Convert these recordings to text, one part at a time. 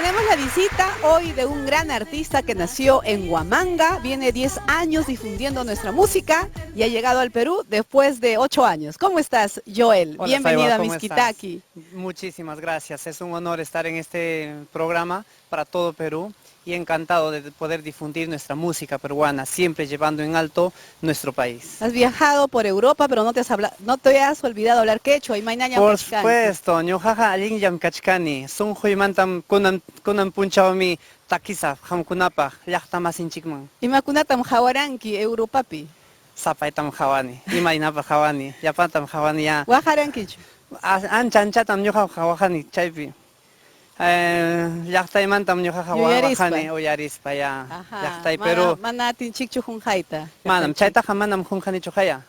Tenemos la visita hoy de un gran artista que nació en Huamanga, viene 10 años difundiendo nuestra música y ha llegado al Perú después de 8 años. ¿Cómo estás, Joel? Hola, Bienvenido Saiwa, a ¿cómo Miskitaki. estás? Muchísimas gracias. Es un honor estar en este programa para todo Perú y encantado de poder difundir nuestra música peruana, siempre llevando en alto nuestro país. Has viajado por Europa, pero no te has olvidado hablar quechua. Imaynañam Por kachkanki. supuesto, ñuqaqa allinllam kachkani. Sunquymantam kunan punchawmi takisaq qamkunapaq llaqtamasinchikman. Imakunatam hawaranki Europapi? Sapaytam hawani, imaynapaq hawani, llapantam hawani ya. Waqarankichu? Ancha anchatam ñuqaqa waqani chaypi. Llaqtaymantam ñuqaqa Yuyarispa. waqani uyarispa ya. Ajá. Llaqtay Mana, Perú. mana atinchikchu qunqayta. Manam, chaytaqa manam qunqanichu haya.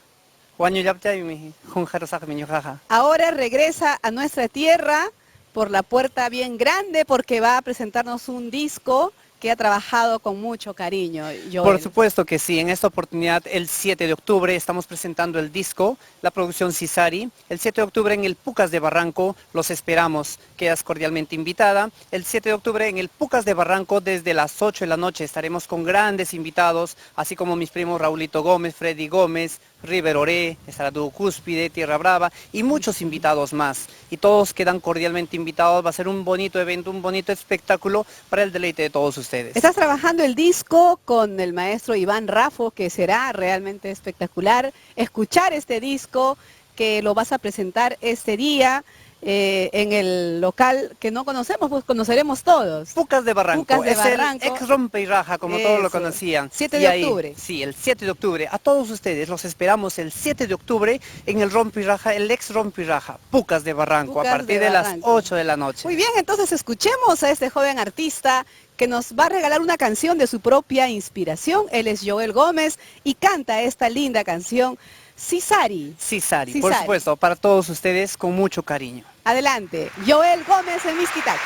Wañullaptaymi qunqarusaqmi ñuqaqa. Ahora regresa a nuestra tierra por la puerta bien grande porque va a presentarnos un disco que ha trabajado con mucho cariño, Joel. Por supuesto que sí, en esta oportunidad, el 7 de octubre, estamos presentando el disco, la producción Sisari. El 7 de octubre en el Pucas de Barranco, los esperamos, quedas cordialmente invitada. El 7 de octubre en el Pucas de Barranco, desde las 8 de la noche, estaremos con grandes invitados, así como mis primos Raulito Gómez, Freddy Gómez, River Oré, estará Dúo Cúspide, Tierra Brava y muchos invitados más. Y todos quedan cordialmente invitados, va a ser un bonito evento, un bonito espectáculo para el deleite de todos ustedes. Estás trabajando el disco con el maestro Iván Raffo, que será realmente espectacular escuchar este disco que lo vas a presentar este día en el local que no conocemos, pues conoceremos todos. Pucas de Barranco, Pucas de es el Barranco. ex Rompe y Raja, como todos lo Eso. conocían. 7 Y de ahí, octubre. Sí, el 7 de octubre. A todos ustedes los esperamos el 7 de octubre en el Rompe y Raja, el ex Rompe y Raja, Pucas de Barranco, a Pucas partir de de las Barranco. 8 de la noche. Muy bien, entonces escuchemos a este joven artista que nos va a regalar una canción de su propia inspiración. Él es Joel Gómez y canta esta linda canción, Sisari. Sisari, por Sisari. supuesto, para todos ustedes con mucho cariño. Adelante, Joel Gómez en Miskitaki.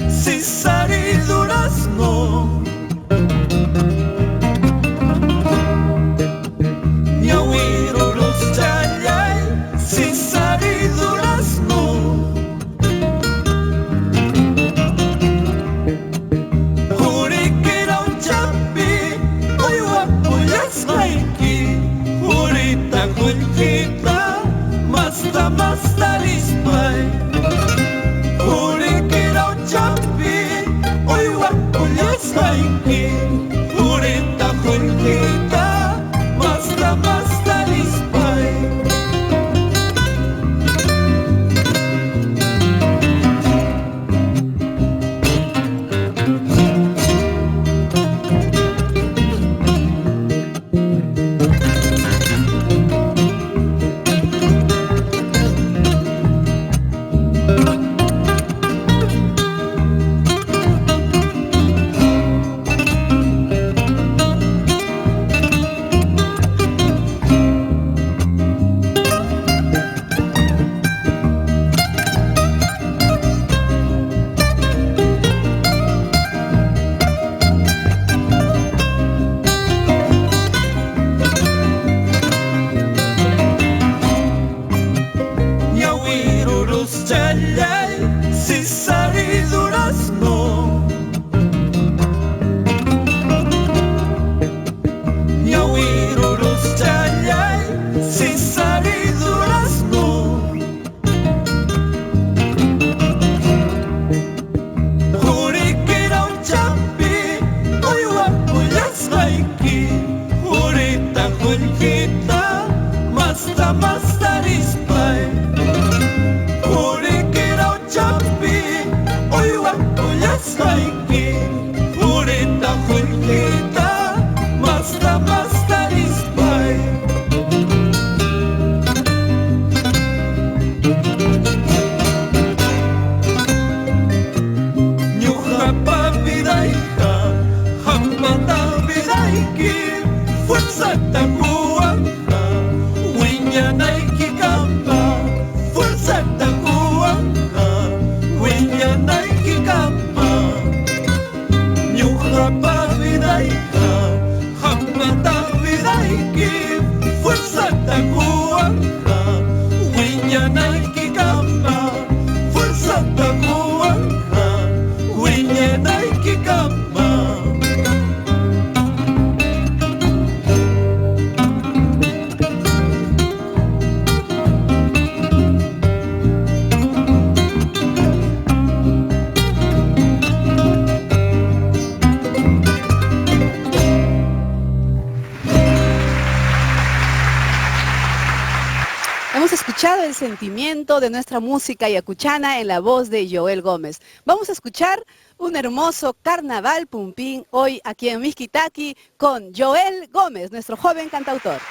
Sisari durazno, ñawirurus challay, sisari durazno, juriquira un chapi, uywapullasqayki, jurita qullqita, masta masta rispay. Juriquira un chapi, uywapullasqayki, jurita qullqita, masta masta rispay. Ñawirurus challay, sisari durazno, ñawirurus challay, sisari durazno, juriquira un chapi, uywapullasqayki, jurita qullqita, masta masta rispay. Juriquira un chapi, uywapullasqayki, Ñuqapa vidayqa qamnata vidayki fuerzata quwanqa wiñanaykikama fuerzata quwanqa wiñanaykikama. Hemos escuchado el sentimiento de nuestra música ayacuchana en la voz de Joel Gómez. Vamos a escuchar un hermoso carnaval pumpín hoy aquí en Miskitaki con Joel Gómez, nuestro joven cantautor.